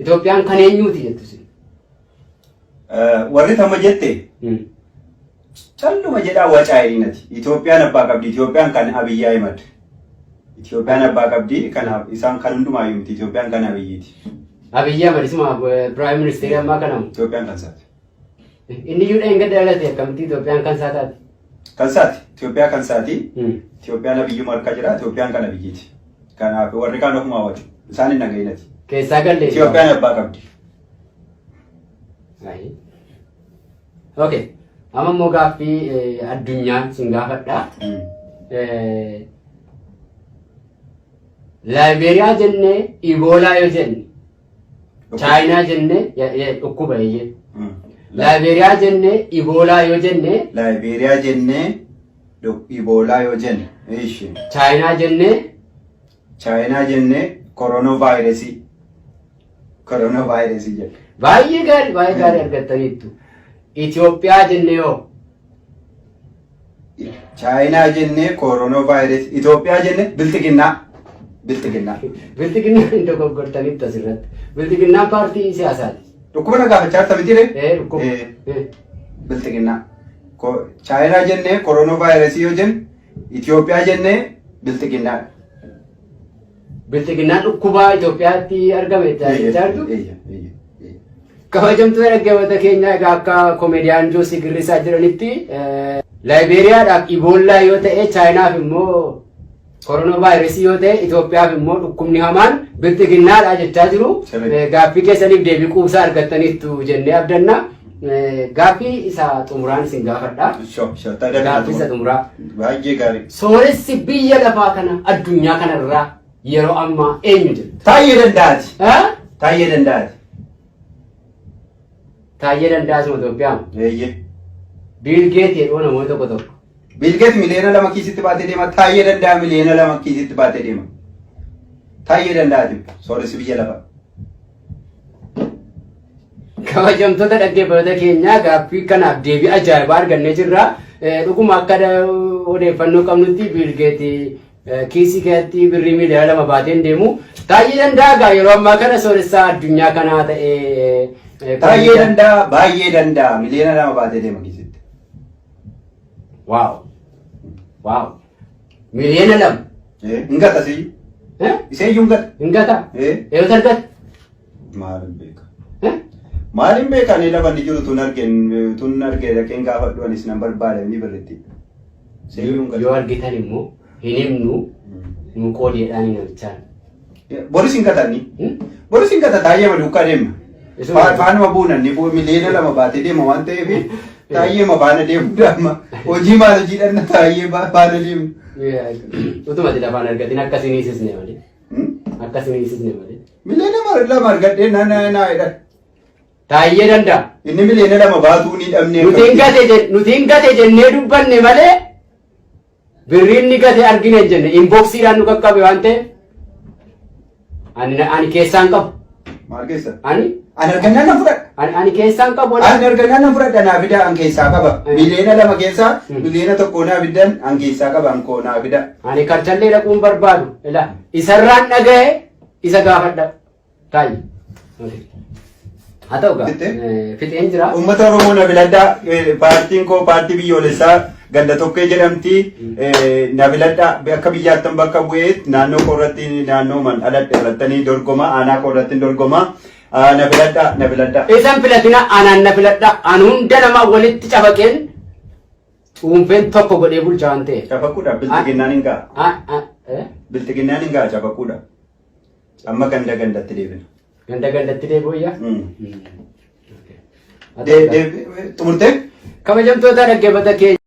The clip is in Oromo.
Itoophiyaan kan eenyuuti jettu isin? Warri tama jette calluma jedhaa wacaa jedhinati. Itoophiyaan abbaa qabdi. Itoophiyaan kan Abiyyi Ahimad. Itoophiyaan abbaa qabdi. Kanaaf isaan kan hundumaayyuu miti. Itoophiyaan kan Abiyyiiti. Abiyyi Ahmad isuma Prime Minister ammaa kanamu. Itoophiyaan kan isaati. Inni iyyuu dheengadda dhalate akkamitti Itoophiyaan kan isaa taati? Kan isaati. Itoophiyaa kan isaati. Itoophiyaan Abiyyuma harka jira. Itoophiyaan kan Abiyyiiti. Kanaaf warri kaan ofumaa wacu. Isaan hin dhaga'inati. Keessaa galle. Itoophiyaan abbaa qabdi. Ayi. Okay. Amma immoo gaaffii addunyaan sin gaafadha. Laayibeeriyaa jennee Iboolaa yoo jenne Chaayinaa jennee dhukkuba eeyyee. Laayibeeriyaa jennee Iboolaa yoo jenne Laayibeeriyaa jennee Iboolaa yoo jenne. Ishi. Chaayinaa jennee Chaayinaa jennee koronoo vaayirasii. Koronoo vaayirasii jenna. Baay'ee gaarii baay'ee gaarii argattaniittu. Itoophiyaa jennee hoo? Chaayinaa jennee koronoo vaayirasii. Itoophiyaa jennee bilxiginnaa. Bilxiginnaa. Bilxiginnaa hin dogoggortaniittu asirratti. Bilxiginnaan paartii siyaasaati. Dhukkuba na gaafachaa jirta miti ree? Ee dhukkuba. Ee. Ee. Bilxiginnaa. Chaayinaa jennee koronoo vaayirasii yoo jenne Itoophiyaa jennee bilxiginnaa. Bilxiginnaan dhukkubaa Itoophiyaatti argame jechaa jirtu. Kabajamtoota dhaggeeffattoota keenyaa egaa akka komeediyaan Joosii Girrisaa jedhanitti Laayibeeriyaadhaaf Iboollaa yoo ta'e Chaayinaaf immoo koronoo vaayirasii yoo ta'e Itoophiyaaf immoo dhukkubni hamaan bilxiginnaadha jechaa jiru. Gaaffii keessaniif deebii quubsaa argattaniittu jennee abdanna. Gaaffii isa xumuraan isin gaafadha. Gaaffii isa xumuraa. Baay'ee gaarii. Sooressi biyya lafaa kana addunyaa kanarraa yeroo ammaa eenyu jedhu? Taayyee Danda'aati. Taayyee Danda'aati. Taayyee Danda'aa suma Itoophiyaa. Eeyyee. Biil Geet jedhu namoonni tokko tokko. Biil Geet miliyoona 2 kiisitti baatee deema. Taayyee Danda'aa miliyoona 2 kiisitti baatee deema. Taayyee Danda'aati sooressi biyya lafaa. Kabajamtoota dhaggeeffattoota keenyaa gaaffii kanaaf deebii ajaa'ibaa argannee jirra. Dhuguma akka odeeffannoo qabnutti Biil Geet kiisii keessatti birrii miliyoona 2 baatee hin deemu. Taayyee Danda'aa egaa yeroo ammaa kana sooressaa addunyaa kanaa ta'ee. Taayyee Danda'aa baay'ee danda'a miliyoona 2 baatee deema kiisitti. Waaw! Waaw! Miliyoona 2. Hin gata siyyuu. Isee iyyuu hin gata. Hin gata? Eessatti argata? Maalin beeka? Maalin beeka ani lafa inni jiru tun argeen tun argee dhaqeen gaafadhu anis nan barbaada inni birritti. Isee iyyuu hin gata. Yoo argitan immoo hin himnu nu qoodeedhaan namichaan. Boris hin gatanni. Boris hin gata taayyee duukaa deema. Faanuma buuna inni miliyoona 2 baatee deema waan ta'eef taayyee ma faana deemu daama. Hojii maal hojii dhanna taayyee faana deemu. Utuma ati lafaan argatin akkasiin hiisisne malee. Akkasiin hiisisne malee. Miliyoona 2 argadhee na na na jedhan. Taayyee Danda'a. Inni miliyoona 2 baatuu ni dhabnee. Nuti hin gate nuti hin gate jennee dubbanne malee birriin ni gate argine hin jenne inboksiidhaan nu qaqqabe waan ta'eef ani ani keessaan qabu. Maal keessa? Ani Ani argannaan nan fudhadha. ani ani keessaan qabu. Ani argannaan nan fudhadha naa fida an keessaa qaba. Miliyoona 2 keessaa miliyoona 1 naa fidan an keessaa qaba an koo naa fida. Ani karchallee dhaquun barbaadu. Ila isarraan dhaga'e isa gaafadha. Taayye. Haa ta'u gaa. Fixee? Fixeen jira. Uummata Oromoo na filadhaa. Paartiin koo paartii biyyoolessaa ganda tokkee jedhamti. Na filadhaa. Akka biyyaattan bakka bu'ee naannoo koo irratti naannoo man dhaladhe irrattanii dorgoma. Aanaa koo irratti dorgoma. Na filadhaa. Na filadhaa. Isan filatina anaan na filadha. An hunda namaa walitti cafaqeen cuunfeen tokko godhee bulcha waan ta'eef. Cafaquudha. Bilxiginnaan hin ga'a. Bilxiginnaan hin ga'a cafaquudha. Amma ganda gandatti deebina. Ganda gandatti deebi'uyya? Xumurtee? Kabajamtoota dhaggeeffata keenya.